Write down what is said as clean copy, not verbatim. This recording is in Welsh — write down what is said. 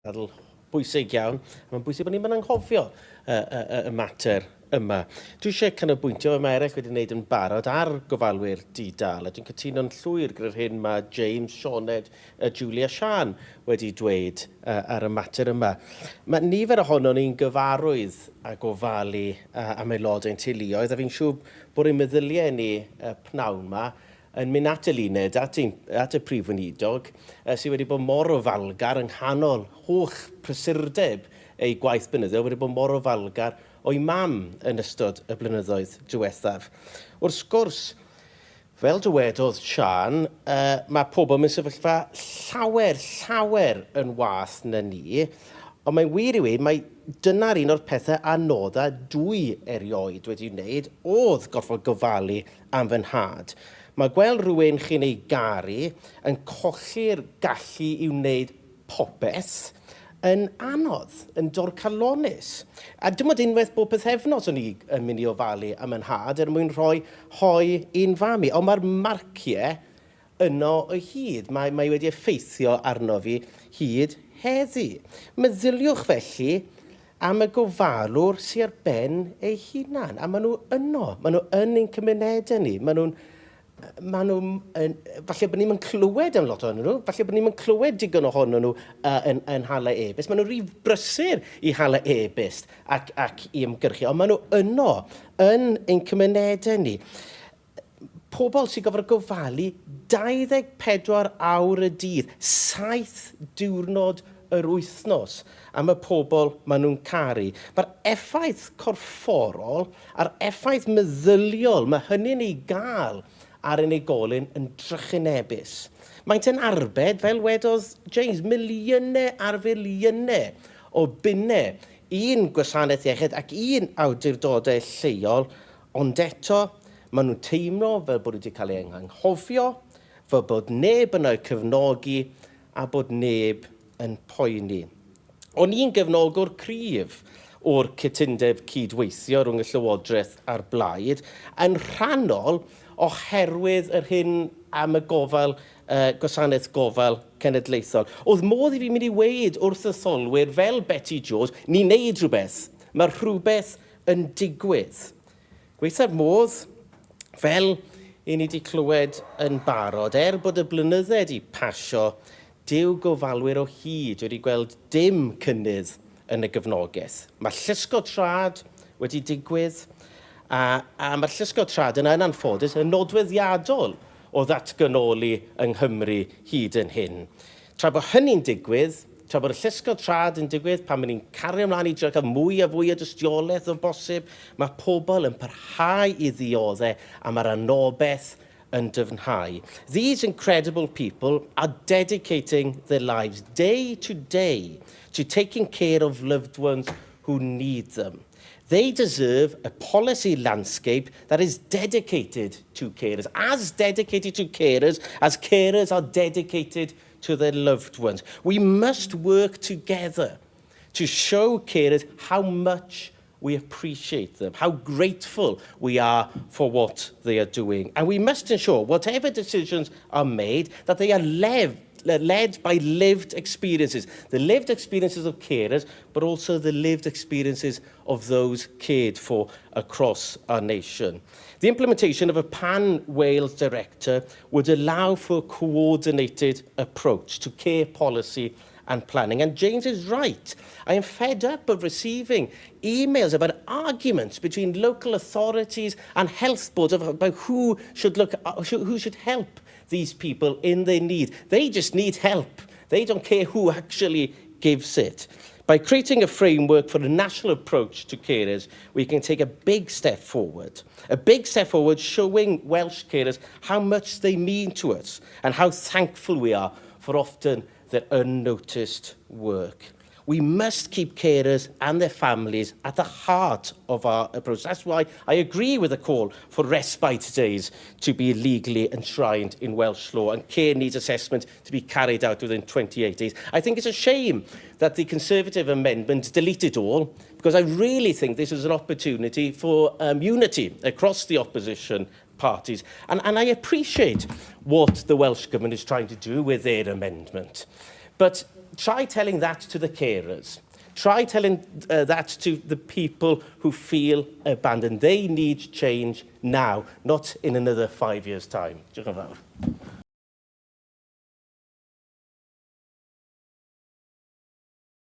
Ddadl bwysig iawn. Mae'n bwysig bod ni'n mynd anghofio y, y, y, y mater yma. Dwi eisiau canolbwyntio, fel mae eraill wedi wneud yn barod, ar gofalwyr di-dâl, a dwi'n cytuno'n llwyr gyda'r hyn mae James, Sioned, Julie a Siân wedi dweud ar y mater yma. Mae nifer ohonon ni'n gyfarwydd â gofalu am aelodau ein teuluoedd, a fi'n siŵr bod ein meddyliau ni y pnawn yma yn mynd at Eluned, at, ein, at y Prif Weinidog, sydd wedi bod mor ofalgar yng nghanol holl prysurdeb ei gwaith blynyddol, wedi bod mor ofalgar o'i mam yn ystod y blynyddoedd diwethaf. Wrth gwrs, fel dywedodd Siân, uh, mae pobl mewn sefyllfa llawer, llawer yn wath na ni, ond mae'n wir i weud mai dyna'r un o'r pethau anodda dwi erioed wedi wneud, oedd gorfod gofalu am fy nhad. Mae gweld rhywun chi'n ei garu yn colli'r gallu i wneud popeth yn anodd, yn dorcalonnus. A dim ond unwaith bob pythefnos o'n i yn mynd i ofalu am fy nhad er mwyn rhoi hoe i'n fam i. Ond mae'r marciau yno o hyd. Mae, mae wedi effeithio arno fi hyd heddi. Meddyliwch felly am y gofalwr sy ar ben ei hunan. A maen nhw yno. Maen nhw yn ein cymunedau ni. Maen nhw'n maen nhw yn, falle bod ni'n clywed am lot ohonyn nhw, falle bod ni'n clywed digon ohonyn nhw yn, yn hala e-byst. Maen nhw'n rhy brysur i hala e-byst ac, ac i ymgyrchu, ond maen nhw yno yn ein cymunedau ni. Pobl sy'n gorfod gofalu 24 awr y dydd, 7 diwrnod yr wythnos am y pobl maen nhw'n caru. Mae'r effaith corfforol a'r effaith meddyliol mae hynny'n ei gael ar unigolyn yn drychinebus. Maent yn arbed, fel wedodd James, miliynau ar filiynau o bunnau i'n gwasanaeth iechyd ac i'n awdurdodau lleol. Ond eto, maen nhw'n teimlo fel bod wedi cael eu anghofio, fel bod neb yno eu cefnogi a bod neb yn poeni. O'n i'n gefnogwr cryf o'r cytundeb cyd-weithio rhwng y Llywodraeth a'r Blaid, yn rhannol oherwydd yr hyn am y gofal, uh, gwasanaeth gofal cenedlaethol. Oedd modd i fi mynd i weud wrth etholwyr fel Betty Jones, ni'n neud rhywbeth, mae rhywbeth yn digwydd. Gweitha'r modd, fel i ni 'di clywed yn barod, er bod y blynydde 'di pasio, dyw gofalwyr o hyd wedi gweld dim cynnydd yn y gefnogaeth. Mae llusgo trad wedi digwydd, a, a mae'r llusgo trad yna yn anffodus yn nodweddiadol o ddatganoli yng Nghymru hyd yn hyn. Tra bod hynny'n digwydd, tra bod y llusgo trad yn digwydd, pan ni'n cario ymlaen i drio cael mwy a fwy o dystiolaeth o bosib, mae pobl yn parhau i ddioddau a mae'r anobaith yn dyfnhau. These incredible people are dedicating their lives day to day to taking care of loved ones who need them. They deserve a policy landscape that is dedicated to carers, as dedicated to carers as carers are dedicated to their loved ones. We must work together to show carers how much we appreciate them, how grateful we are for what they are doing. And we must ensure, whatever decisions are made, that they are led by lived experiences. The lived experiences of carers, but also the lived experiences of those cared for across our nation. The implementation of a Pan-Wales Director would allow for a coordinated approach to care policy and planning. And James is right. I am fed up of receiving emails about arguments between local authorities and health boards about who should help these people in their need. They just need help. They don't care who actually gives it. By creating a framework for a national approach to carers, we can take a big step forward. A big step forward showing Welsh carers how much they mean to us and how thankful we are for often their unnoticed work. We must keep carers and their families at the heart of our approach. That's why I agree with the call for respite days to be legally enshrined in Welsh law and care needs assessment to be carried out within 28 days. I think it's a shame that the Conservative amendment deleted all, because I really think this is an opportunity for unity across the opposition parties. And I appreciate what the Welsh Government is trying to do with their amendment. But Try telling that to the carers. Try telling that to the people who feel abandoned. They need change now, not in another 5 years' time. Diolch yn fawr.